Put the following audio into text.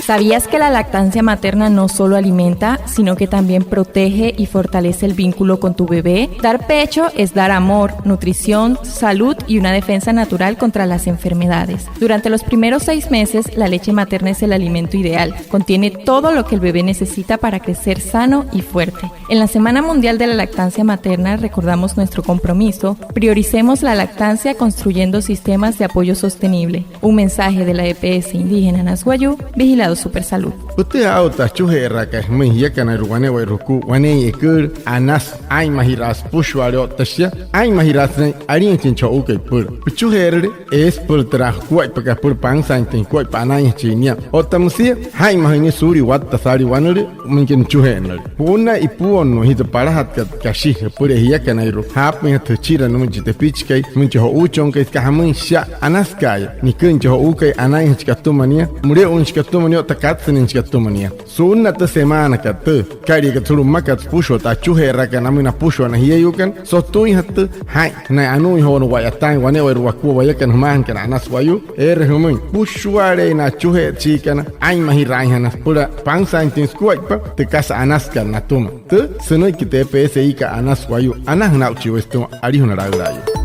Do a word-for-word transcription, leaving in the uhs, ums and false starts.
¿Sabías que la lactancia materna no solo alimenta, sino que también protege y fortalece el vínculo con tu bebé? Dar pecho es dar amor, nutrición, salud y una defensa natural contra las enfermedades. Durante los primeros seis meses, la leche materna es el alimento ideal. Contiene todo lo que el bebé necesita para crecer sano y fuerte. En la Semana Mundial de la Lactancia Materna recordamos nuestro compromiso. Prioricemos la lactancia construyendo sistemas de apoyo sostenible. Un mensaje de la E P S Indígena Anas Wayuu, vigilado Supersalud. Pütüjaa aa'u tü achuje'eraakat jümüin jiakanairua wane'ewai jukua waneein eküülü anasü, aa'inmajiraa süpüshua'ale otta shia aa'inmajiraasü sünain alin jachin chi jo'uukai püpüla. Püchuje'erüle eesü süpüla türa jukuaippakat püpüla, pansaainjatüin jukuaippa anainjachin nia. Otta müsia jaa'inmajüin nia suulia watta saalii wanülüü müinka nüchuje'ennüle. Pu'unnaa ipuonnuu jia tü palajatkat kashi jüpülee jiakanairua, jaapüinjatü jüchira nümüin chi tepichikai, nümüin chi jo'uuchonkai, süka jamüin, shia anasüka'aya niküin chi jo'uukai anainjachikai atüma nia, müle'uinjachikai atüma nia otta katsünüinjachikai atüma nia. Su'unnaa tü semaanakat tüü, sükalia aka sulu'u mmakat süpüshua tü achuje'eraakat namüin napüshua na jieyuukana, sotüinjatü jaa'in sünain anuuin joo na wa'yataain wane'ewai wakua wayakana jümaajanakana Anas Wayuu. Eere jümüin süpüshua'ale'eya na achuje'echiikana, aa'inmajiraainjana süpüla pansaainjatüin sukuaippa tü kasa anasükat natüma. Tü sünüiki tü E P S I kat Anas Wayuu. Anajüna aa'uchii waya sütüma, alijuna laülaayuu.